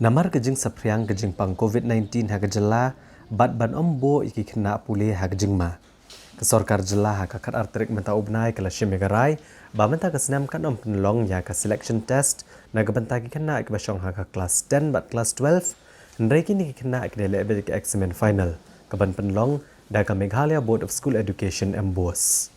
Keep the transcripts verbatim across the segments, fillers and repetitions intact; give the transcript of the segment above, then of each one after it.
Namar ka jingsaphriang ka jingpang COVID-19 ha ka jylla bad ban ym buh ïa ki khynnah pule ha ka jingma, ka sorkar jylla ha ka khatar tarik mynta u bnai ka la shim ïa ka rai ba mynta ka snem kan ym pynlong ïa ka selection test na ka bynta ki khynnah kiba shong ha ka klas ten bad klas twelve. Hynrei kine ki khynnah ki dei leh beit ïa ka eksamin final kaban pynlong da ka Meghalaya Board of School Education, MBOSE.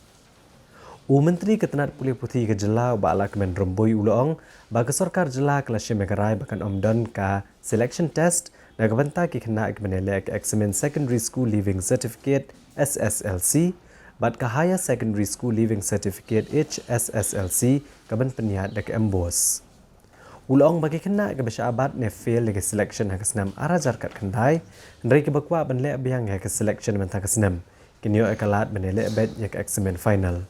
U Myntri ka tnat pule puthi ka jylla, u Bah Lahkmen Rymbui, u la ong ba ka sorkar jylla ka la shim ïa ka rai ba kan ym don ka selection test na ka bynta ki khynnah kiba ïaleh ka eksamin Secondary School Leaving Certificate, SSLC, bad ka Higher Secondary School Leaving Certificate, HSSLC, kaban pynïaid da ka MBOSE. U la ong ba ki khynnah kiba shah bat ne fail ïa ka selection ha ka snem ar hajar khatkhyndai, hynrei kiba kwah ban leh biang ïa ka selection mynta ka snem, kin ïoh ïa ka lad ban ïaleh beit ïa ka eksamin final.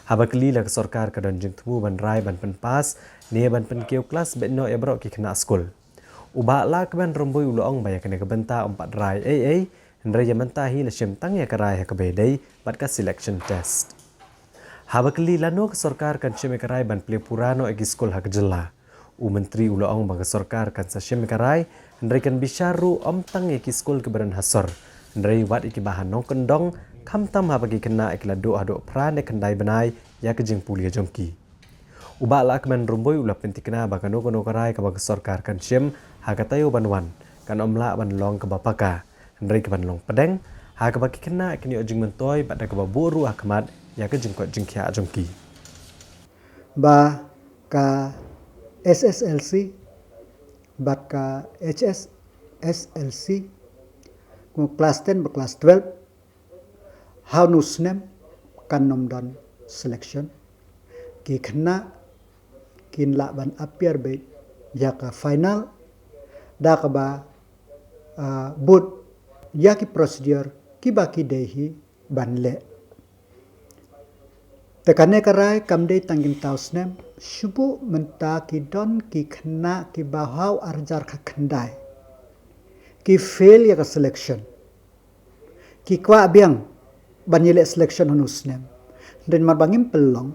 Haba kylli la ka sorkar ka don jingthmu ban rai ban pynpass ne ban pynkiew klas beit noh ïa baroh ki khynnah skul, u Bah Lahkmen Rymbui u la ong ba ïa kane ka bynta ym pat rai ei ei, hynrei ïa mynta hi la shim tang ïa ka rai ha kaba ïadei bad ka selection test. Haba kylli lano ka sorkar kan shim ïa ka rai ban plie pura noh ïa ki skul ha ka jylla, u Myntri u la ong ba ka sorkar kan sa shim ïa ka rai, hynrei kan bishar ruh ym tang ïa ki skul kiba don ha sor, hynrei wat ïa kiba ha nongkyndong, khamtam haba ki khynnah ki la duh haduh phra ne khyndai bnai ïa ka jingpule jong ki. U Bah Lahkmen Rymbui u la pynthikna ba kano kano ka rai kaba ka sorkar kan shim ha ka taïew ban wan, kan ym lah ban long kaba paka, hynrei kaban long pdeng, ha kaba ki khynnah kin ïoh jingmyntoi bad da kaba buh ruh ha khmat ïa ka jingkoit jingkhiah jong ki. Ba ka SSLC bad ka HSSLC, kum klas ten bad klas twelve, ha une u snem kan ym don selection. Ki khynnah kin lah ban appear beit ïa ka final da kaba, ah, bud ïa ki procedure kiba ki dei hi ban leh. Te kane ka rai kam dei tang ïa kata u snem, shu buh mynta ki don ki khynnah kiba ha u ar hajar khatkhyndai ki fail ïa ka selection. Ki kwah biang ban ïaleh selection ha une u snem. Hynrei namar ba ngim pynlong,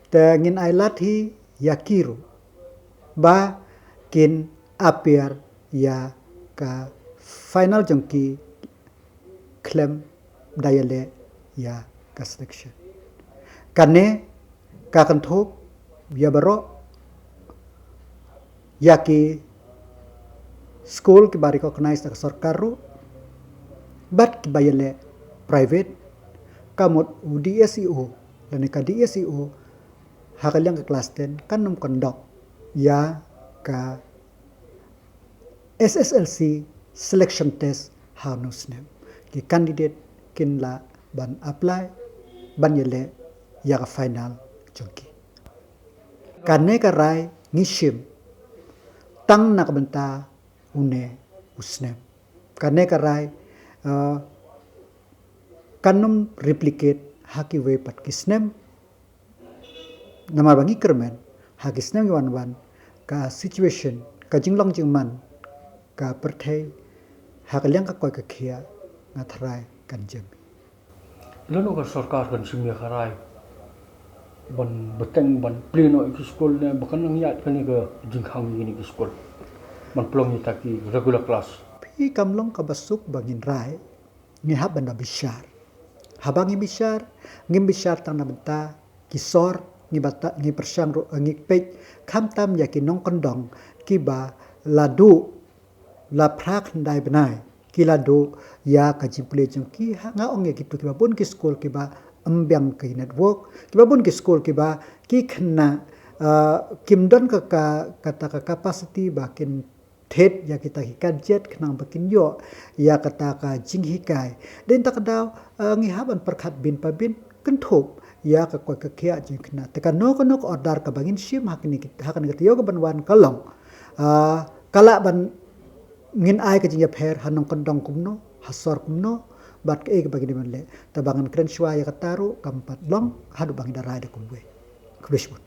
te ngin ai lad hi ïa ki ruh ba kin appear ïa ka final jong ki khlem da ïaleh ïa ka selection. Kane ka kynthup ïa baroh, ïa ki skul kiba recognize da ka sorkar ruh bad kiba ïaleh private, ka mut u DSEO lane ka DSEO ha ka liang ka klas ten kan ym conduct ïa ka SSLC selection test ha une u snem. Ki candidate kin lah ban apply ban ïaleh ïa ka final jong ki. Kane ka rai ngi shim tang na ka bynta une u snem. Kane ka rai, eh, kan ym replicate ha kiwei pat ki snem. Namar ba ngi kyrmen ha ki snem ki wan wan, ka situation, ka jinglong jingman ka pyrthei ha ka liang ka koit ka khiah, nga tharai kan jem. Lano ka sorkar kan shim ïa ka rai ban bteng ban plie noh ïa ki skul ne ba kan nang ïaid kane ka jingkhang ïa kine ki skul ban pynlong ïa kita ki regular class? Phi, kam long kaba suk ba ngin rai, ngi hap ban da bishar. Haba ngi bishar, ngim bishar tang na bynta ki sor, ngi bata, ngi pyrshang ruh, ngi peit khamtam ïa ki nongkyndong kiba la duh la phra khyndai bnai, ki la duh ïa ka jingpule jong ki. Ha, nga ong ïa kito kiba bun ki skul kiba ym biang ki network, kiba bun ki skul kiba ki khynnah, ah, kim don ka, ka, kata ka capacity ba kin thied ïa kita ki gadget khnang ba kin ïoh ïa kata ka jinghikai. Dei na kata ka daw, ah, ngi hap ban pyrkhat bynta bynta kynthup ïa ka koit ka khiah jong ki khynnah. Te kano kano ka order kaba ngin shim ha kane ka, ha kane ka taïew kaban wan ka long, ah, ka lah ban ngin ai ka jingïapher ha nongkyndong kumno, ha sor kumno, bad kaei kaba ngin dei ban leh. Te ba ngan kren shuwa ïa kata ruh kam pat long haduh ba ngin da rai da kumwei. Khublei shibun.